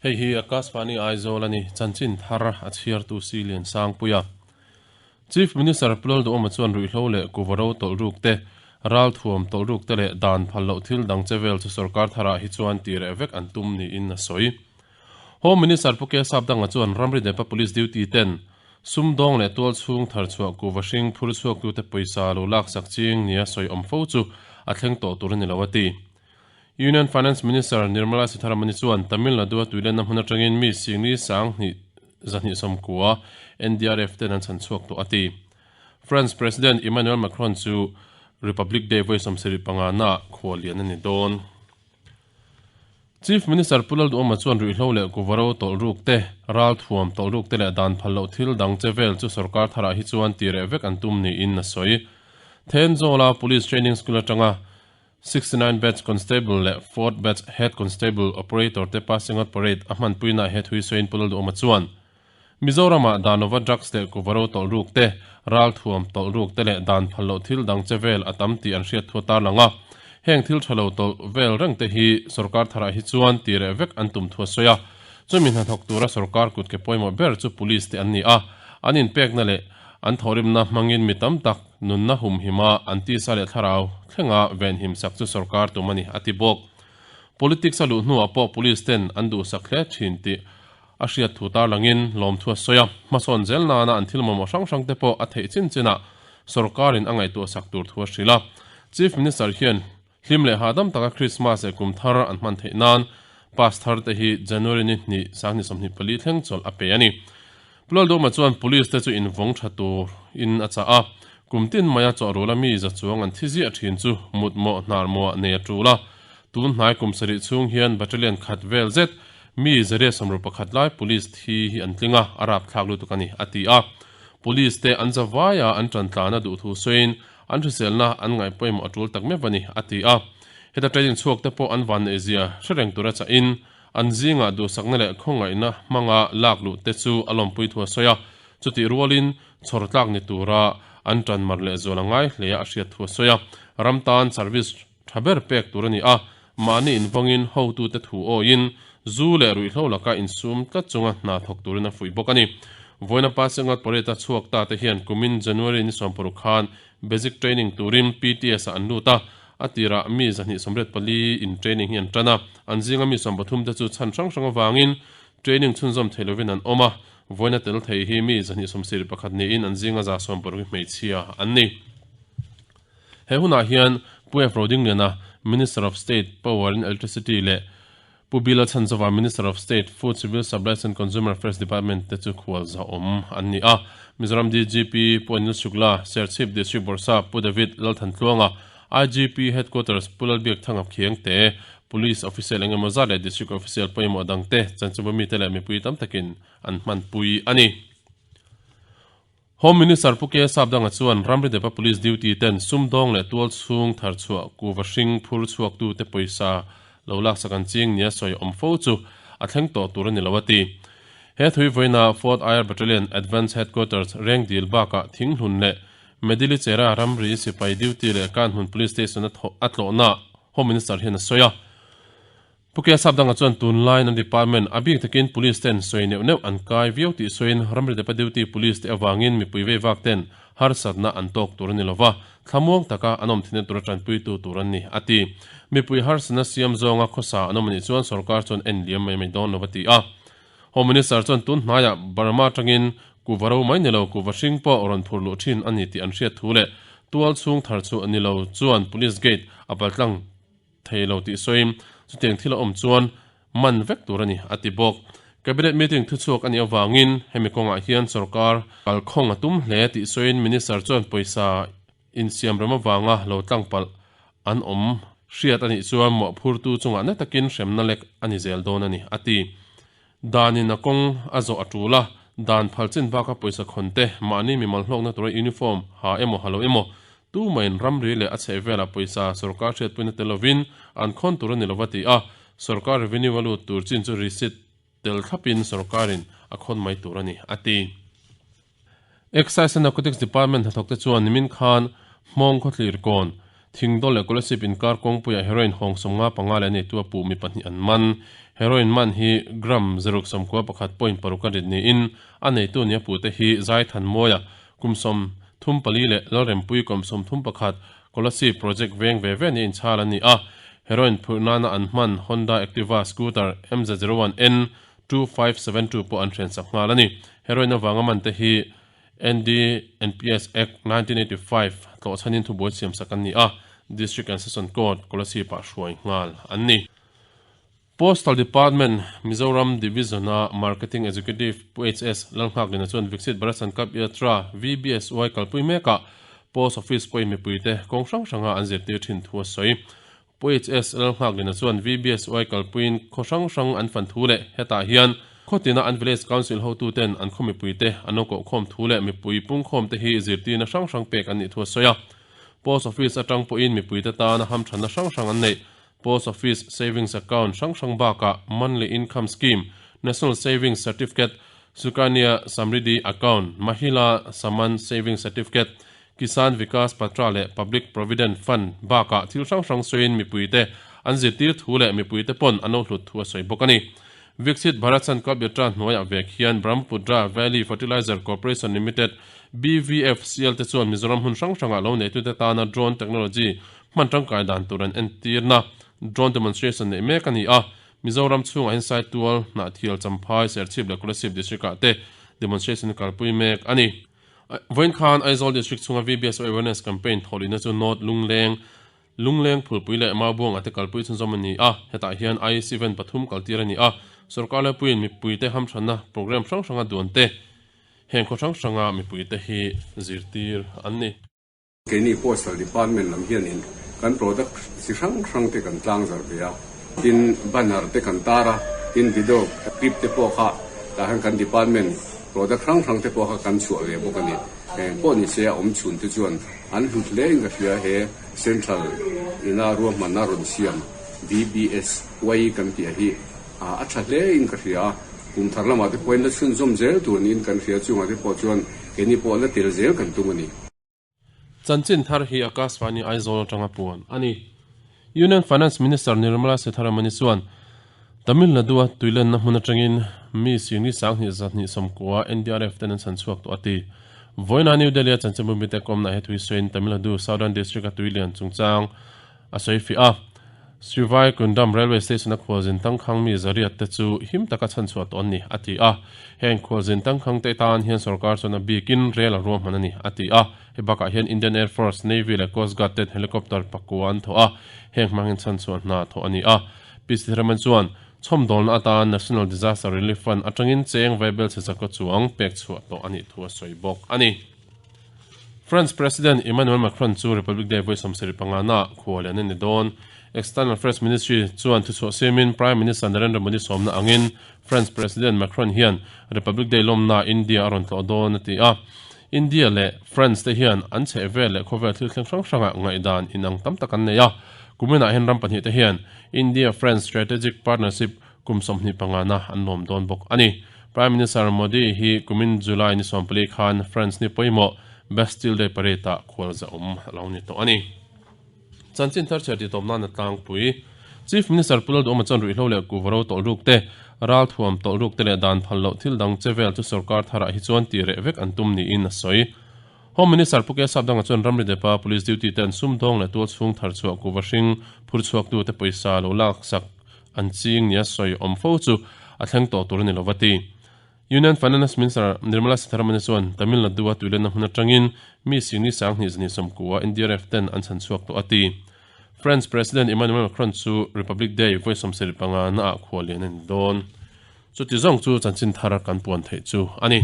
Hei hi Akashvani Aizawl a ni, chanchin thar a chhiartu si Lian Sangpuia. Chief Minister Pu Lalduhawma chuan ruihhlo leh kuva ro tawlh ruk te, ralthuam tawlh ruk te leh dan phal loh thil dang che vel chu sorkar tharah hi chuan ti reh vek an tum niin a sawi. Home Minister Pu K Sapdanga chuan ramri depa Police duty ten sumdawng leh tual chhung thar chhuah kuva hring phur chhuaktute pawisa lo laksak ching nia sawi awm fo chu a thleng tawh tur a ni lo a ti. Union Finance Minister Nirmala Sitharaman-i chuan Tamil Nadu-a tuilenna hmun atangin mi singli sang hnih zahnih sawmkua NDRF ten an chhan chhuak tawh a ti. France President Emmanuel Macron chu Republic Day vawi 75 naah khuallian a ni dawn. Chief Minister Pu Lalduhawma chuan ruihhlo leh kuvaro tawlh ruk te, ralthuam tawlh ruk te leh dan phal loh thil dang che vel chu sorkar tharah hi chuan ti reh vek an tum niin a sawi. Thenzawla Police Training School atanga 69 Batch Constable leh Fourth Batch Head Constable Operator te Passing Out Parade a hmanpuinaah he thui sawiin Pu Lalduhawma chuan Mizoramah Danova drugs leh kuvaro tawlh ruk te, ralthuam tawlh ruk te leh dan phal loh thil dang che vel a tam tih an hriat thu a tarlang a. Heng thil tha lo tawlh vel reng te hi sorkar tharah hi chuan ti reh vek an tum thu a sawi a. Chumi hnathawk tura sorkar kut ke pawimawh ber chu Police te an ni a, an inpekna leh an thawhrimna hmangin mi tam tak Nunna humhima an tisa leh thlarau thlenga venhim sak chu sorkar tum a ni, a ti bawk. Politics a luh hnuah pawh police ten an duhsak hle thin tih a hriat thu tarlangin lawmthu a sawi a, hmasawn zel nana an thil mamawh hrang hrang te pawh a theih chin chinah sorkarin a ngaihtuah sak tur thu a hrilh a. Chief Minister hian hlim leh hahdam taka Christmas leh kum thar an hman theih nan pass thar te hi January ni hnih sanghnih 24 thleng chawlh a pe a ni. Pu Lalduhma chuan Police te chu invawng tha tur in a chah a, kum tin maia chawhruala mi za chuang an thi ziah thin chu mutmawh hnar muah nei a tul a. Tun hnai kum sarih chhung hian battalion khat vel zet mi zariat sawmruk pakhat lai Police thi hi an tling a, a rapthlak lutuk a ni, a ti a. Police te an za vaia an tan tlana duhthu sawiin An hriselna an ngaih pawimawh a tul tak meuh a ni, a ti a. Heta training chhuak te pawh an vanneih zia hre reng tura chahin, an zingah duhsakna leh khawngaihna hmanga lak luh te chu a lawmpui thu a sawi a. Chutih rualin chhawr tlak ni tura an tan mar leh zual a ngai hle a hriat thu a sawi a. Ram tan service tha ber pek tur a ni a, mahni invawngin hotute thu awiin zu leh ruihhlo laka insum tlat chunga hna thawk turin a fuih bawk a ni. Vawiina Passing Out Parade-a chhuak ta te hian kumin January ni 60 khan Basic Training turin PTS-ah an lut a, a tirah mi 284 in training hi an tan a, an zinga mi 13 te chu chhan hrang hrang avangin training chhunzawm thei lovin an awm a, vawiina tel thei hi mi 271 niin an zinga 160 hi hmeichhia an ni. He hunah hian Pu F. Rodingliana, Minister of State, Power and Electricity leh Pu Bila Chhanzova, Minister of State, Food, Civil Supplies and Consumer Affairs Department te chu khualzahawm an ni a. Mizoram DGP Pu Anil Shukla, Serchhip District Bawrhsap Pu David Lalthantluanga, IGP Headquarters Pu Lalbiakthanga Khiangte, Police Official engemaw zat leh District Official pawimawh dangte chanchinbu mite leh mipui tam takin an hmanpui a ni. Home Minister Pu K Sapdanga chuan ramri depa Police duty ten sumdawng leh tual chhung thar chhuah kuva hring phur chhuak tute pawisa lo laksak an ching nia sawi awm fo chu a thleng tawh tur a ni lo a ti. He thui vawiina Fourth Air Battalion Advance Headquarters Rengdil bakah Thinghlun leh Medilichera ramri sipai duty leh Kanhmun Police Station a tlawhnaah Home Minister hian a sawi a. Pu Kia Sapdanga chuan tunlaiin an department a bik takin Police ten sawi neuh neuh an kai viau tih sawiin ramri depa duty Police te avangin mipui vei vak ten harsatna an tawk tur a ni lova, thlamuang taka an awm thinna tura tanpuitu tur an ni, a ti. Mipui harsatna siam zawnga khawsa an awm anih chuan sorkar chuan en liam mai mai dawn lo a ti a. Home Minister chuan tun hnaiah Burma atangin kuhva ro mai ni lo kuhva hring pawh rawn phur luh thin a ni tih an hriat thu leh tual chhung thar chu ni lo chuan Police gate a paltlang thei lo tih sawiin chutiang thil a awm chuan man vek tur a ni, a ti bawk. Cabinet meeting thuchhuak a nih avangin hemi kawngah hian sorkar kalkhawng a tum hle tih sawiin Minister chuan pawisa insiam rem avanga lo tlang palh an awm hriat a nih chuan mawhphurtu chungah na takin hremna lek a ni zel dawn a ni, a ti. Danin a kawng a zawh a tul a, dan phal chin baka pawisa khawn te, mahni mimal hlawkna tura uniform ha emaw ha lo emaw, tumahin ramri leh a chheh velah pawisa sorkar hriatpuina tel lovin an khawn tur a ni lova ti a, sorkar revenue a lut tur chin chu receipt tel thlapin sorkarin a khawn mai tur a ni, a ti. Excise and Narcotics Department hnathawkte chuan nimin khan Hmawng Khawthlir kawn, Thingdawl leh Kolasib inkar kawngpuiah heroin hawng 55 leh neitu a puh mi pahnih an man. Heroin man hi gram zaruk 91.6 a rit niin a neitu nia puhte hi Zaithanmawia kum 34 leh Lalrempui kum 31 Kolasib project veng ve ve nia inchhal an ni a. Heroin phurh nana an hman Honda Activa scooter MZ01N 2572 pawh an hrensak nghal a ni. Heroin avanga man te hi NDNPS Act 1985 tlawhchhanin thubuai siamsak an ni a, District and Session Court, Kolasib-ah hruai nghal an ni. Postal Department, Mizoram Division-a Marketing Executive Pu HS Lalnghaklina chuan Viksit Bharat Sankalp Yatra, VBSY, kalpui mekah Post Office pawhin mipuite kawng hrang hranga an zirtir thin thu a sawi. Pu HS Lalnghaklina chuan VBSY kalpuiin khaw hrang hrang an fan thu leh hetah hian khaw tina an Village Council hotuten an khaw mipuite an lo kohkhawm thu leh mipui pungkhawmte hi zirtirna hrang hrang pek an nih thu a sawi a. Post Office atang pawhin mipuite tana hamthanna hrang hrang an neih. Post Office Savings Account hrang hrang bakah Monthly Income Scheme, National Savings Certificate, Sukanya Samriddhi Account, Mahila Samman Savings Certificate, Kisan Vikas Patra leh Public Provident Fund bakah thil hrang hrang sawiin mipuite an zirtir thu leh mipuite pawn an lo hlut thu a sawi bawk a ni. Viksit Bharat Sankalp Yatra hnuaiah vek hian Brahmaputra Valley Fertilizer Corporation Limited, BVFCL, te chuan Mizoram hmun hrang hrangah lo neitute tana drone technology hman tangkai dan tur an entirna drone demonstration neih mek a ni a. Mizoram chhungah hian Saitual, Hnahthial, Champhai, Serchhip leh Kolasib district-ah te demonstration kalpui mek a ni. Vawiin khan Aizawl District chhunga VBSO Awareness Campaign thawhlihna chu North Lungleng, Lungleng Phulpui leh Maubuanga te kalpui chhunzawm a ni a, hetah hian IEC van pathum kaltir a ni a, sorkar laipuiin mipuite hamthanna programme hrang hranga duan te heng khaw hrang hranga mipuite hi zirtir an ni. Keini Postal Department lam hianin kan product chi hrang hrang te kan tlang zarh ve a, tin banner te kan tar a, tin video clip te pawh kha tah hian kan department product hrang hrang te pawh kha kan chhuah ve bawk a ni. Eng pawh ni se a awm chhun te chuan an hlut hle in ka hria he Central ina ruahmanna rawn siam VBSY kan tih a hi a tha hle in ka hria a, kum thar lamah te pawhin la chhunzawm zel tur niin kan hria chungah te pawh chuan keini pawh la tel zel kan tum a ni. Chanchin thar hi Akashvani Aizawl atanga puan a ni. Union Finance Minister Nirmala Sitharaman-i chuan Tamil Nadu-a tuilenna hmun atangin mi singli 2290 NDRF ten an chhan chhuak tawh a ti. Vawiina New Delhi-a chanchinbu mite kawmna he thui sawiin Tamil Nadu Southern District-a tuilian chungchang a sawi fiah a. Srivaikundam Railway Station-a khualzin tangkhang mi zariat te chu him taka chhanchhuah tawh an ni, a ti a. Heng khualzin tangkhang te tan hian sorkar chuan a bikin rel a ruahman a ni, a ti a. Hei bakah hian Indian Air Force, Navy leh Coast Guard ten helicopter pakua an thawh a, heng hmangin chhanchhuah hna thawh a ni a. Pi Sitharaman chuan chhawmdawlna atan National Disaster Relief Fund atangin cheng vaibel chhe chakkaw chuang pek chhuah tawh a nih thu a sawi bawk a ni. France President Emmanuel Macron chu Republic Day vawi 75 na khua lian a ni dawn. External Affairs Ministry chuan thuchhuah siamin Prime Minister Narendra Modi sawmna angin France President Macron hian Republic Day lawmna India a rawn tlawh dawn a ti a. India leh France te hian an chheh vel leh khawvel thil thleng hrang hrangah ngaihdan inang tam tak an nei a. Kuminah hian ram pahnih te hian India-France Strategic Partnership kum 25 na an lawm dawn bawk a ni. Prime Minister Modi hi kumin July ni 14 khan France ni pawimawh Bastille Day Parade-ah khual za awm a lo ni tawh a ni. Chanchin thar chhiar titawp nana tlangpui Chief Minister Pu Lalduhawma chuan ruihhlo leh kuhva tawlh ruk te, ralthuam tawlh ruk te leh dan phal loh thil dang che vel chu sorkar tharah hi chuan ti reh vek an tum niin a sawi. Home Minister Pu Kesap Danga chuan ramri depa Police duty te an sumdawng leh tual chhung thar chhuah kuhva hring phur chhuaktute pawisa lo laksak an ching nia sawi awm fo chu a thleng tawh tur a ni lo va ti. Union Finance Minister Nirmala Sitharaman chuan Tamil Nadu-a tuilenna hmun atangin mi singli 2290 NDRF ten an chhan chhuak tawh a ti. France President Emmanuel Macron chu Republic Day vawi 75 naah khuallian a ni dawn. Chuti zawng chu chanchin thar kan puan theih chu a ni.